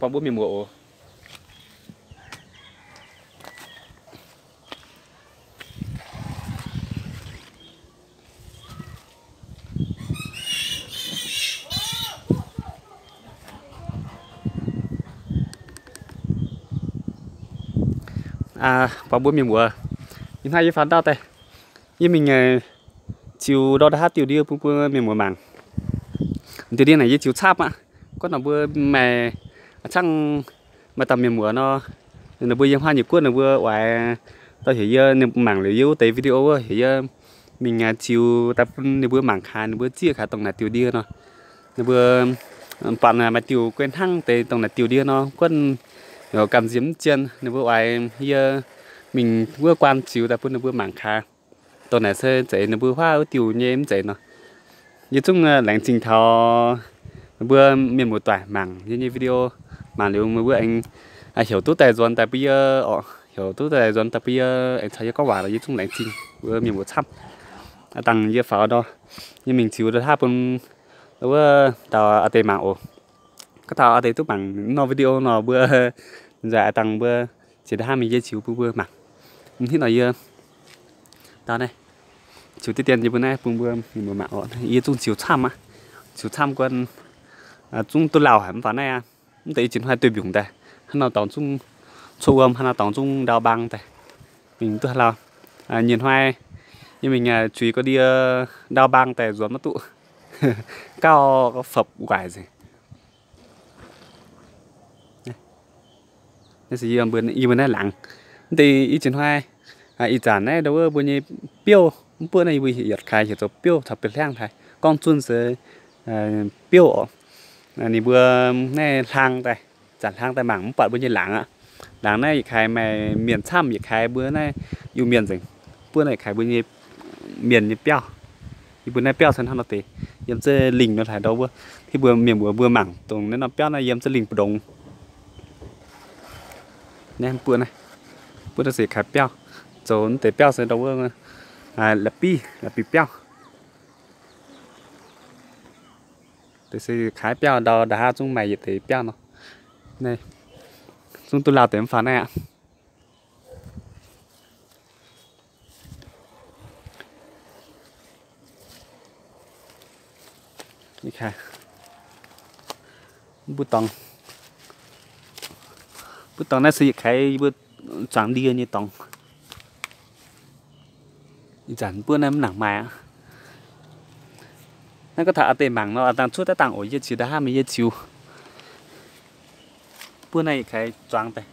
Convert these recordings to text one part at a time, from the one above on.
buatc mbuo mienh muoz oc. Buatc mbuo mienh muoz, ih hnoi yie faaux ndau daaih, yie mingh ziux ndau nda'haav diuh ndie bun mbuo mienh muoz mangc. Diuh ndie naaic yie ziux camv aqv. Gorngv nor mbuo maaih camv, maaih dauh mienh muoz nor, ninh mbuo yiem haaix nyungc guoqv ninh mbuo oix dorh heuc yie, ninh mangc liuz yie wuov deix video wuov, heuc yie mingh ziux daaih bun ninh mbuo mangc gaax, ninh mbuo zieqv gaax dongh naaic diuh ndie nor. Ninh mbuo buatc maaih diuh guei hnangv deix dongh naaic diuh ndie nor, guonv gamh nziex mv zien, ninh mbuo oix yie mingh wuov guaan ziux daaih bun ninh mbuo mangc gaax. Dongh naaic se zeiz ninh mbuo huaav wuov diuh nyei mv zeiz nor. Yie zungv laengz zingh taux ninh mbuo mienh muoz-doic mangc yie nyei video, mangc liuz meih mbuo aengx heuc duqv daaih nzuonx daaih bun yie oc, heuc duqv daaih nzuonx daaih bun yie aengx caux yie gorngv waac, yie zungv laengz zingh mbuo mienh muoz camv. Aa dangh yie faaux ndau, yie mingh ziux ndau haav bun wuov dauh aa deix mangc oc. Gorngv taux aa deix duqv mangc nor video nor mbuo nzaaih aa dangh mbuo ziex ndau haav mingh yie ziux bun mbuo mangc. Hnangv nor yie dau naaiv ziux diqv dien yie mbuo naaiv bun mbuo mienh muoz mangc oc. Yie zungv ziux camv aqv. Ziux camv guonv zungv duqv lauh haic mv faaux naaiv aqv. Mv deix ih jiex hnoi duih mbiungc daaih, hnangv nor dorngx zungv cuotv wuom, hnangv nor dorngx zungv ndau mbaang daaih. Mingh duqv haaix lauh, nyienh hnoi yie mingh zuiz ga'ndie ndau mbaang daaih nzuonx maiv duqv, gauh fopv nquaaic nzengc. Naaiv se yie mbuo naaiv laangz. Mv deix ih jiex hnoi, ih zanc naaiv ndau wuov mbuo nyei biouv, mv buoqv naaiv yie mbuo yietc kaaix heuc zoux biouv caux biauv hliangv haic. Gorngv zunh se biouv oc. Ninh mbuo naaiv hlang daaih, zanc hlang daaih mangc mv buatc mbuo nyei laangz aqv. Laangz naaiv yietc kaaix maaih mienh camv, yietc kaaix mbuo naaiv Iu-Mienh nzengc. Buoqv naaiv yietc kaaix mbuo nyei mienh nyei biauv. Yie mbuo naaiv biauv se hnangv nor deix, yiem za'gengh lingh nor haaix ndau wuov. Hiuv mbuo mienh muoz mbuo mangc dongh naaiv norm biauv naaiv yiem za'gengh lingh mbu'ndongx. Naaiv buoqv naaiv, buoqv naaiv se yietc kaaix biauv, zoux naaiv deix biauv se ndau wuov la'biv, la'biv biauv. Deix se kaaix biauv ndau nda'haav zungv maaih yietc deix biauv nor. Naaiv zungv duqv lauh deix mv faaux naaiv aqv. Mbuo dorngx, mbuo dorngx naaiv se yietc kaaix mbuo zuangx ndie nyei dorngx. Ih zanc buoqv naaiv mv nangc maaih aqv. Naaiv gorngv taux aa deix mangc nor, aa dangh cuotv daaih dangh oc, yie ziux nda'haav mingh yie ziux. Buoqv naaiv yietc kaaix zuangx daaih.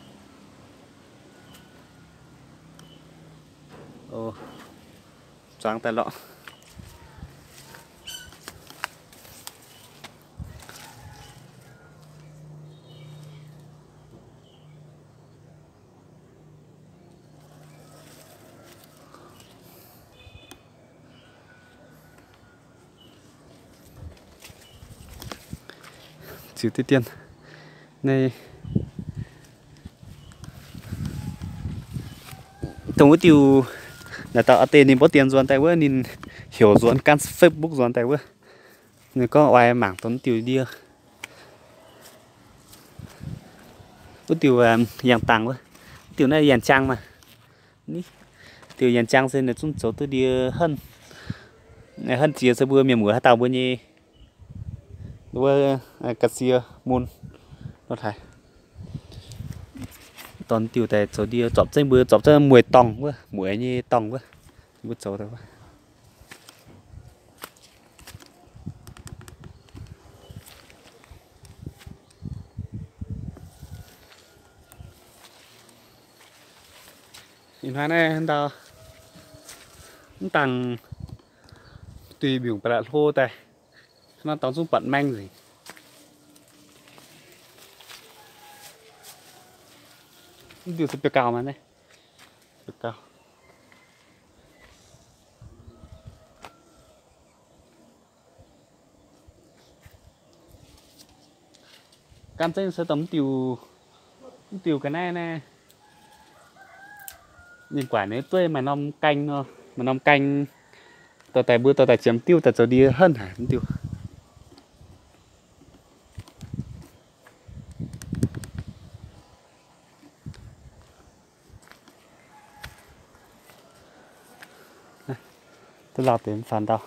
Zuangx daaih lorqc. Ziux diqv dien. Naaiv dongh wuov diuh, naaic dauh aa deix ninh mbuo dien nzuonx daaih wuov, ninh heuc nzuonx gan Facebook nzuonx daaih wuov. Ninh gorngv oix mangc dongh diuh ndie. Wuov diuh yangh dangx wuov. Diuh naaiv yangh jang maah. Diuh yangh jang se ninh zungv zoux duqv ndie henv. Henv ziex se mbuo mienh muoz haaix dauh mbuo nyei wuov ga'sie mun nor haic. Dongh diuh daaih zoux ndie zorpc zengv mbuo zorpc zengv mueiz dorngh wuov, mueiz nyei dorngh wuov, mbuo zoux daaih wuov. Ih hnoi naaiv ndau mv dangh duih mbiungc ba'laqc hlo daaih, hnangv nor dorngx zungv buatc maeng nzengc. Mv diuh se biauv gauh maah, biauv gauh. Gan zengv se dongh mv diuh, mv diuh ga'naaiv naaiv, ninh guaaic ninh dueiv maaih norm gaeng nor, maaih norm gaeng, dorh daaih mbuo dorh daaih ziemx diuv daaih zoux ndie henv haic mv diuh. Duqv lauh deix mv faaux ndau.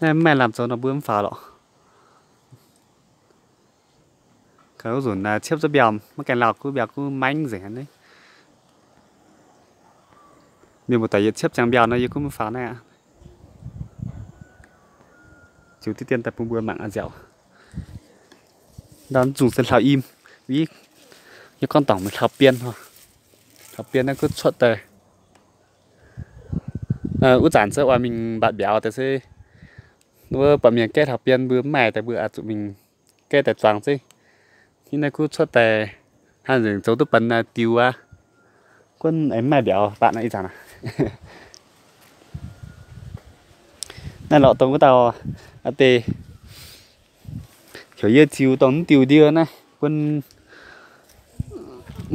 Naaiv mv maaih lamh zoux nor mbuo mv faaux lorqc. Wuov nzunc naaiv ciepv za'biauv, maiv gaengh lauh kuv mbiauh kuv maengv nzengc aqv. Mienh muoz-doic yietc ciepv ziangx mbiauh nor yie kuv mv faaux naaiv aqv. Ziux diqv dien daaih bun mbuo mangc a'nziaauc. Ndau zungh se hlauv-im, yie gorngv dorngc mingh hlauv-bienv, hlauv-bienv naaiv kuv cuotv daaih. Wuov zanc se oix mingh mbatc mbiauz daaih se wuov buatc mienh gaeqv hlauv-bienv mbuo mv maaih daaih mbuo oix zuqc mingh gaeqv daaih zuangx zeiv. Hnangv naaiv kuv cuotv daaih hnangv nzengc zoux duqv banh naaiv diuh aqv. Gunv aengx mv maaih mbiauz baac naaiv ih zanc aqv. Naaiv lorqc dongh wuov dauh aa deix heuc yie ziux dongh mv diuh ndie naaiv bun,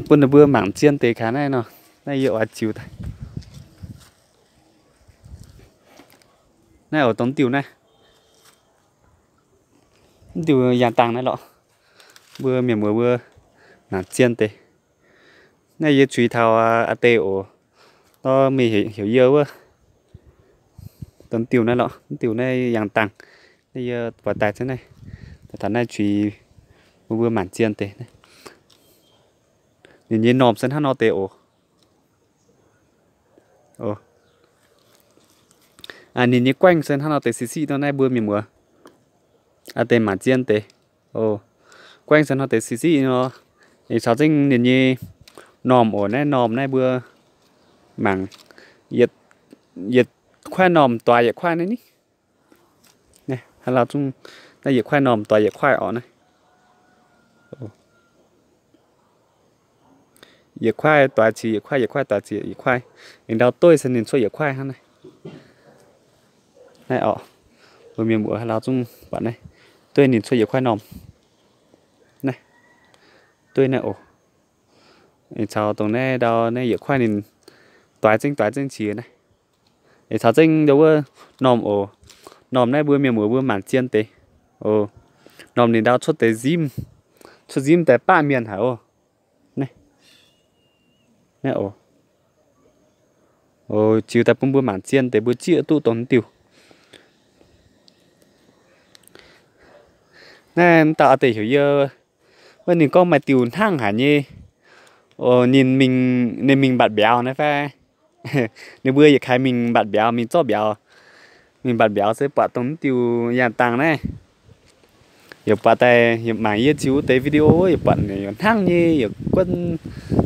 bun ninh mbuo mangc zien deix kaax naaiv nor. Naaiv yie oix ziux daaih. Naaiv oc, dongh mv diuh naaiv. Mv diuh yangh dangh naaiv lorqc. Mbuo mienh muoz mbuo mangc zien deix. Naaiv yie zuiz taux aa deix oc. Nor mingh heuc yie wuov. Dongh mv diuh naaiv lorqc, mv diuh naaiv yangh dangh. Naaiv yie buatc daaih zunv naaiv, taux naaiv zuiz bun mbuo mangc zien deix. Ninh nyei normh se hnangv nor deix oc. Ninh nyei guaengv se hnangv nor deix siqv siqv nor naaiv mbuo mienh muoz aa deix mangc zien deix. Guaengv se hnangv deix siqv siqv nor. Ih caux zengv ninh nyei normh oc. Naaiv normh naaiv mbuo mangc, yietc kuaaiv normh doix yietc kuaaiv naaiv ni. Naaiv yietc kuaaiv normh doix yietc kuaaiv oc naaiv. Yietc kuaaiv doix ziec yietc kuaaiv, yietc kuaaiv doix ziec yietc kuaaiv. Aengx ndau dueiv se ninh cuotv yietc kuaaiv hnangv naaiv. Naaiv oc, mbuo mienh muoz haaix lauh zungv buatc naaiv, dueiv ninh cuotv yietc kuaaiv normh. Naaiv, dueiv naaiv oc. Aengx caux dongh naaiv ndau naaiv yietc kuaaiv ninh doix zengv doix zengv qiex naaiv. Aengx caux zengv ndau wuov normh oc. Normh naaiv mbuo mienh muoz mbuo mangc zien deix oc. Normh ninh ndau cuotv deix nzimv, cuotv nzimv daaih baqv mienh haic oc. Naaiv oc. Ziux daaih bun mbuo mangc zien deix mbuo zieqv duqv dongh diuh. Naaiv dauh aa deix heuc yie, wuov ninh gorngv maaih diuh hnangv haic nyei. Ninh mingh, ninh mingh mbatc mbiauz naaiv fai? Ninh mbuo yietc kaaix mingh mbatc mbiauz, mingh zorqv mbiauz, mingh mbatc mbiauz se buatc dongh diuh yangh dangh naaiv. Yaac buatc daaih, yaac mangc yie ziux deix video, yaac buatc ninh yaac hnangv nyei, yaac guonv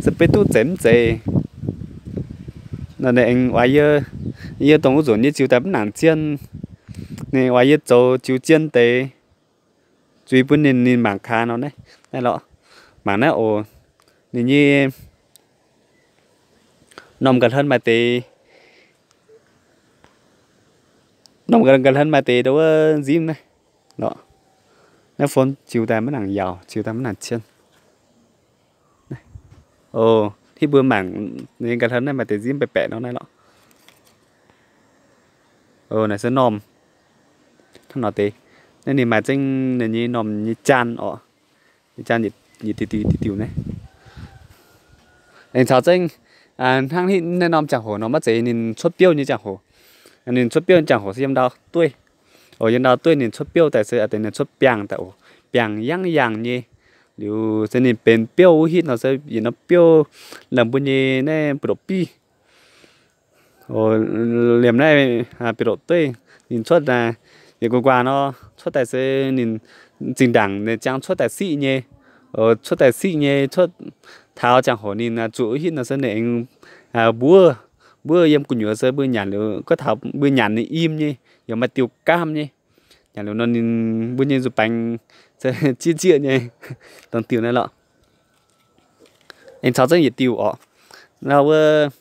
se beiv duqv zeiz mv zeiz. Nor ninh aengx oix yie, yie dongh wuov nzunc yie ziux daaih mv nangc zien. Ninh oix yie zoux ziux zien deix zuiz bun ninh, ninh mangc gaax nor naaiv, naaiv lorqc. Mangc naaiv oc. Ninh nyei normh ga'hlen maaih deix, normh ga'hlen maaih deix ndau wuov nzimv naaiv lorqc. Naaiv phone ziux daaih maiv nangc yaauc, ziux daaih maiv nangc cien. Oc, hitv mbuo mangc ninh ga'hlen naaiv maaih deix nzimv baeqc baeqc nor naaiv lorqc. Oc, naaiv se normh hnangv nor deix. Naaiv ninh maaih zengv ninh nyei normh nyei jaan oc. Nyei jaan yietc diuh diuh diuh diuh naaiv. Aengx caux zengv hnangv hitv naaiv norm ziangh hoc nor maiv zeiz ninh cuotv biouv nyei ziangh hoc. Ninh cuotv biouv nyei ziangh hoc se yiem ndau dueiv. Oc, yiem ndau dueiv ninh cuotv biouv daaih se aa deix ninh cuotv biangh daaih oc. Biangh yangv yangh nyei. Liuz se ninh benx biouv wuov hitv nor se yietc norm biouv lamh mbuo nyei naaiv buoz-ndoqv biv. Liemh naaiv buoz-ndoqv dueiv ninh cuotv daaih yietc gu'nguaaz nor, cuotv daaih se ninh zinh ndaangc ninh ziangx cuotv daaih siqv nyei. Cuotv daaih siqv nyei, cuotv taux ziangh hoc ninh zuqc wuov hitv nor se ninh aengx mbuov, mbuov yiem gu'nyuoz se mbuo nyanc liuz gorngv taux mbuo nyanc ninh im nyei, yaac maaih diuh gaam nyei. Nyanc liuz nor ninh mbuo nyei nzuih baengx se zieqv zieqv nyei, dongh diuh naaiv lorqc. Aengx caux zengv yietc diuh oc. Nor wuov,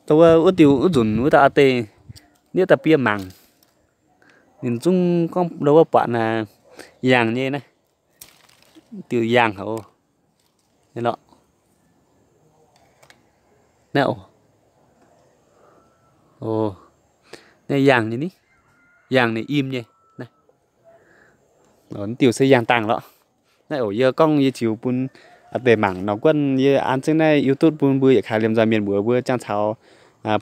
wuov, wuov diuh wuov nzunc wuov dauh aa deix niouv daaih bun yie mangc. Ninh zungv gorngv ndau wuov buatc naaiv yangh nyei naaiv. Diuh yangh haic oc. Naaiv oc. Naaiv yangh nyei ni. Yangh ninh im nyei. Naaiv diuh se yangh dangh lorqc. Naaiv oc, yie gorngv yie ziux bun a'deix mangc nor guonv yie an zengv naaiv YouTube bun mbuo yietc kaaix liemh nzoih mienh muoz mbuo jangx caux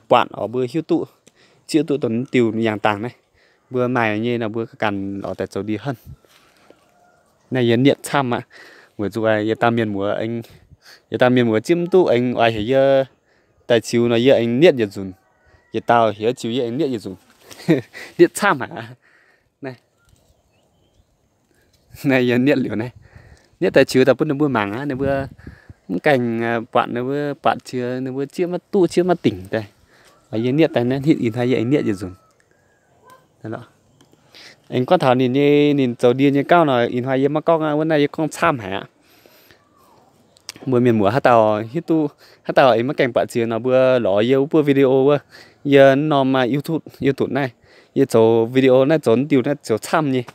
buatc oc, mbuo hiuv duqv, zieqv duqv dongh diuh yangh dangh naaiv. Mbuo maaih nyei nor mbuo ganh lorz daaih zoux ndie henv. Naaiv yie nietv camv aqv. Weic zuqc yietc dauh mienh muoz, yietc dauh mienh muoz zieqv mv duqv aengx oix heuc yie daaih ziux nor yie aengx nietv yietc nzunc. Yietc dauh heuc ziux yie aengx nietv yietc nzunc. Nietv camv haic aqv. Naaiv, naaiv yie nietv liuz naaiv, nietv daaih ziux daaih bun ninh mbuo mangc aqv. Ninh mbuo mv gaengh buatc, ninh mbuo buatc ziex, ninh mbuo zieqv maiv duqv, zieqv maiv dingc daaih. Yie nietv daaih naaiv, ih hnoi yie aengx nietv yietc nzunc. Aengx gorngv taux ninh nyei, ninh zoux ndie nyei gauv nor, ih hnoi yie maiv gorngv aqv. Wuov naaiv yie gorngv camv haic aqv. Mbuo mienh muoz haaix dauh hiuv duqv, haaix dauh aengx maiv gaengh buatc ziex nor, mbuo lorz yie wuov buov video wuov, yie norm YouTube, YouTube naaiv, yie zoux video naaiv zoux diuh naaiv zoux camv nyei.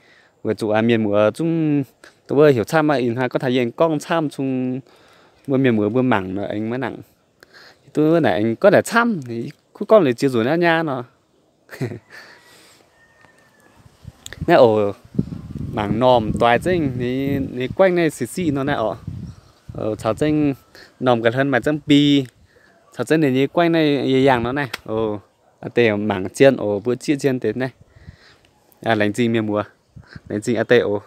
Weic zuqc mienh muoz zungv wuov heuc camv aqv. Ih hnoi gorngv taux yie aengx gorngv camv cung mbuo mienh muoz mbuo mangc nor aengx maiv nangc. Duqv naaic aengx gorngv naaic camv, kuv gorngv liuz ziex nzunc naaiv nyaah nor. Naaiv oc, mangc normh doix zengv, ninh guaengv naaiv siqv siqv nor naaiv oc. Caux zengv normh ga'hlen maaih zengv bi, caux zengv ninh nyei guaengv naaiv yie yangh nor naaiv oc. A'deix mangc zien oc, mbuo zieqv zien deix naaiv. Laengz zingh mienh muoz, laengz zingh a'deix oc.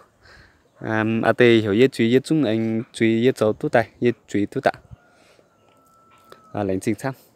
A'deix heuc yie zuiz yie zungv aengx zuiz yie zoux duqv daaih, yie zuiz duqv daaih. Laengz zingh camv.